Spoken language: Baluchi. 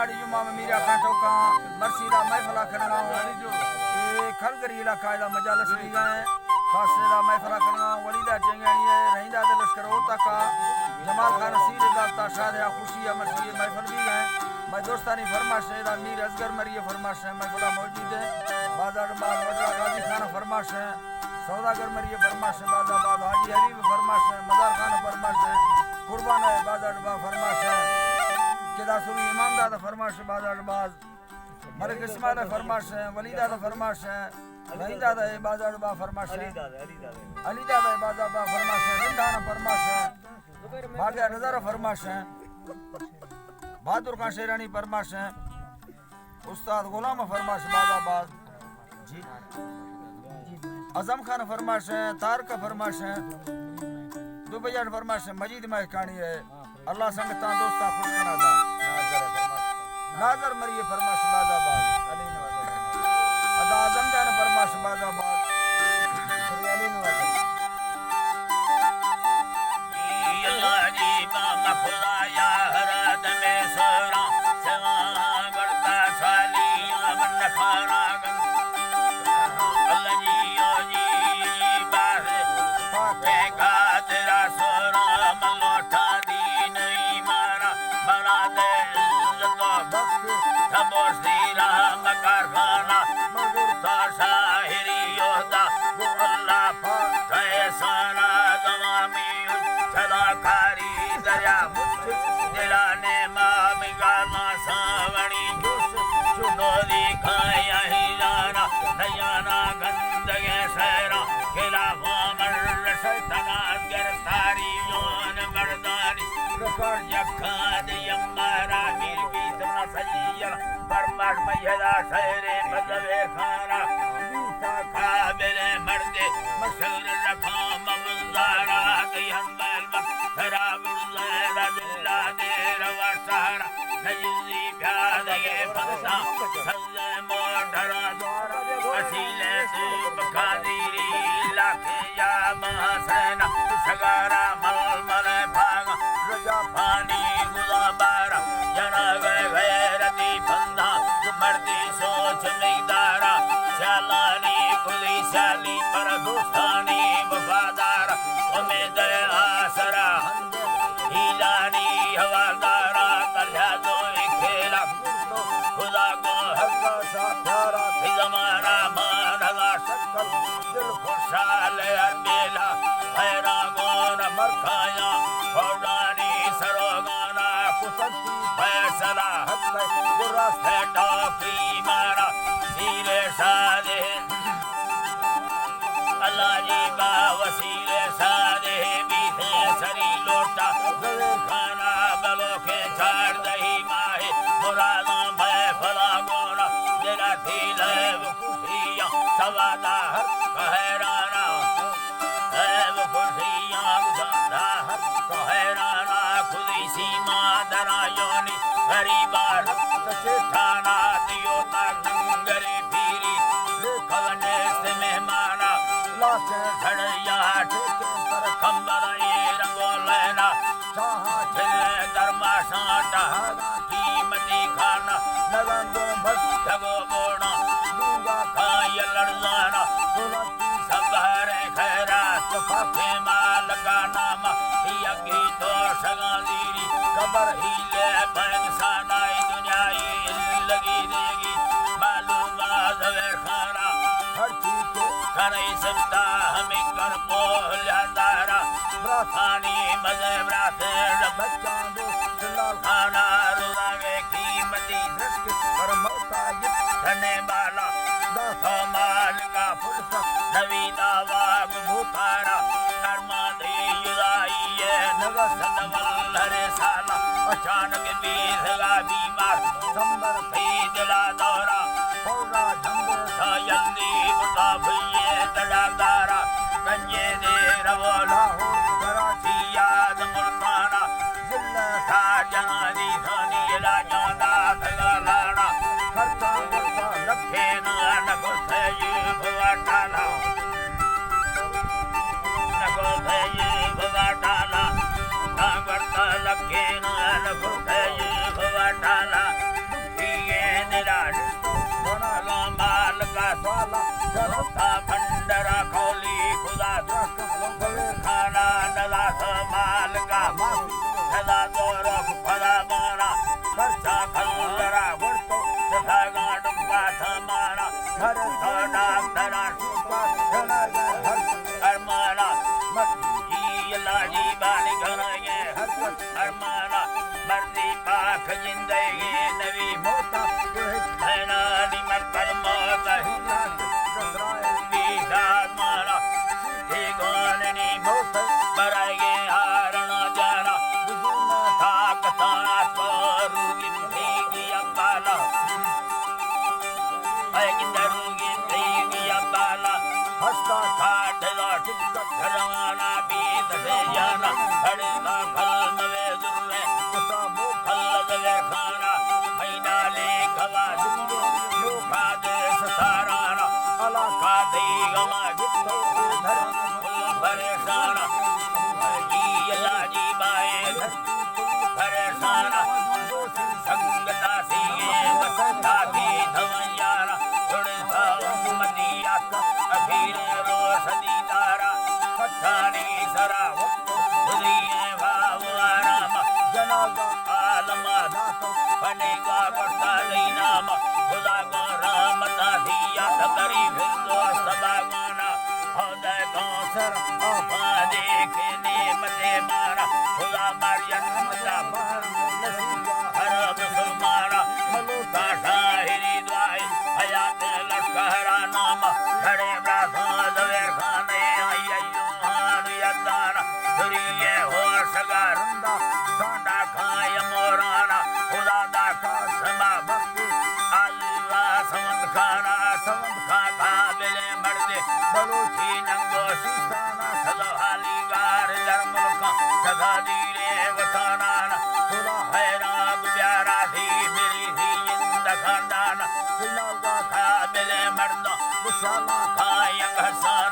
اڑی جمعہ میں میرا کانٹو کا مرسی دا محفلہ کرنا ہوں۔ اے کھلگری علاقہ دا مجالس بھی گئے۔ خاص دا محفلہ کرنا ہوں۔ ولی دا چنگانی ہے، رہیندا دے لشکر ہوتا کا۔ جمال خان اسیر دالتا شاد ہے، خوشی ہے، مرسی محفل بھی گئے۔ میں دوستانی فرمائش ہے، دا میر اصغر مری فرمائش ہے، محفلہ موجود ہے۔ بازار باز وڈرا غازی خان فرمائش ہے۔ سوداگر مری فرمائش ہے، بازار باز حاجی حبیب فرمائش ہے، مزار خان فرمائش ہے، قربان ہے، بازار باز فرمائش ہے۔ کدا سوری امام دادا فرمائش ہے، بازار باز۔ ملک اسماعیل ءِ فرمائش ایں، ولی داد ءِ فرمائش ایں، رحیم داد ءِ، بازار با فرمائش ایں، علی داد ءِ، بازار با فرمائش ایں، رندان ءِ فرمائش ایں، باغ نظر ءِ فرمائش ایں، بہادر خان شیرانی ءِ فرمائش ایں، استاد غلام ءِ فرمائش، بازار باز، جی، اعظم خان ءِ فرمائش ایں، طارق ءِ فرمائش ایں، دو بجان ءِ فرمائش ایں، مجید مہکانی ءِ۔ اللہ سنگتاں دوستاں خوش کنا دا۔ ناظر مری فرمائش بازار باز۔ ادا اعظم جان فرمائش بازار باز۔ اللہ جی بام خدایا ہر دم سورا سوا گڑتا سالی آمن خارا گن۔ اللہ جی او جی باز۔ پاک ہے خاطرا سورا ملوٹا دین ایمانا، مراد عزت و بخت، تبو سیرا مکارخانا، مزور تا شاعری عہدہ، گو اللہ پاک احسانا، گوامی چلا کاری دریا مچ، دلانے ما مگانا ساونی جوش، چنوری کھایا ہی جانا، نیانا گندگے سیرا، خلاف عمل شیطنات گرفتاری جوان مردانی، رکار یکان یمارا میر بیت منا سجیل، پرمار میدا سیر مذہب خانا، بیتا قابل مرد مشہور رقام مزارا، کہ ہم بل سرا برزہ دلا دیر و سہارا، نجزی پیادگے پسا، سبز موٹرا دوارا، اصیل سوپ قادری، لاکھ یا محسن، سگارا ململ پاگا، رجا پانی گلا بارا، جنگ غیرتی پندا، مردی سوچ مقدارا، سیالانی کلی سیالی پر دوستانی وفادارا، امید آسرا ہند ہیلانی حوالدارا، تلیا دو کھیلا خدا کو حق سا پیارا، زمانہ مان ہزار شکل، دل خوشحال ہر بیلا، حیران گون مرکایا، فوجانی سروگانا، کسنتی فیصلہ حق، درست ہے ٹوکی مارا، سیر شادے، اللہ جی با وسیلے سادے، بیتے سری لوٹا، زویر خانا بلوکے چاردہی ماہے، مراداں بے فلا گونا، دلا تھی لے خوشیاں، سوادا ہر حیرانا، اے خوشیاں گزارا ہر حیرانا، خودی سیما درایونی، غریبا رکھ چٹانا، دیو تا ننگری پیری، لیکھل نیست مہمانا، لاکھ سڑیا ٹھیکے پر کمبل اے رنگو لینا، چاہاں چلے درماشاں ٹہاگا قیمتی کھانا، نہ رنگوں بھٹگو بوڑا، لونگا کھائی لڑزانا، سبھر خیرات، پاکیں مالکا نام، یکی تو شگان زیری، قبر ہیلے بین سانائی دنیائی لگی دیگی، معلومات ویرخانا، ہر چیز کے کھنئی سمتا، ہمیں کر پول دارا، براتانی مزے براتیں بچاں دو، سلال خانا روزاگے قیمتی درست پر موتا گپت کھنے بالا، داتا مالکا پلسا نویدا واگ بھوتارا، ارماندی جدائی نگا سدول ہر سالا، اچانک بیسگا بیمار، سمبر تھی دلا دورا، پورا جھمبے تھا جلدی بتا بھئیے تڑا دارا، گنجے دے رو لاہور کراچی یاد ملتانا، ضلع تھا جنانی تھانی علاجاں دات گالانا، خرچاں گرتا لکھے نہ نکو تھے یوب واٹالا، نکو تھے یوب واٹالا، تاں گرتا لکھے نہ نکو تھے یوب واٹالا۔ تا بندرا کولی خدا خانا ندا سمالگا، سدا دورو پدا بانا، پرچا کلدرا ورتو، سدا گانڈم پاتا مانا، ہر سونا درا شوکا، سنا ہر ارمانا، مکی لاجی بانی گھنا یہ ہر ارمانا، مردی پاک زندگی نبی موتا، حینانی مر پر موتا، بیدار مانا، بیگاننی موتا، برای ہارنا جانا، طاقتانا تو روگی بیگی ابالا۔ اے گندروگی تیگی ابالا، ہستا کاٹ لاٹ روانہ بیت سے جانا، ہڑے کا پھل موے ذرے، کتا بو پھل دلے خانا، مینا لے کوا دنگو، لوکا دے ستارانا، علاقہ دی گما گتو دھر، پھل پریشانا، جی اللہ جی بائے دھر۔ پریشان سنگتا سی وسنتا کی دھویارا، اڑتا امتی آتا اخیر روش دیدارا، پتھانی سرا وقت خودی واو آرام، جنازہ عالم داتو پنے کا کرتا دینام، خدا کو رحمتا دیا تبری فردوس باگوانا۔ خدا کوثر آبادی کی نعمت مارا، خدا مر جنت بہر نصیب ہر مسلمانا۔ ملوتا شاعری دعائے حیات لشکرا نام، کھڑے براساں زویر خانے آئی ایوان یدانا۔ دریے ہوشگا رندا ڈانڈا کھائے مورانا، خدا دا قسم بختی آزوا سمند کھانا، سمند کھا قابل مرد بلوچی ننگو سیستانا، سزا حالی گار در ملکاں، سزا دیرے وطانانا، خدا حیران بیارا تھی میری تھی زندہ خاندانا، سنگو قابل مرداں، بشالا کھائیں گھسانا۔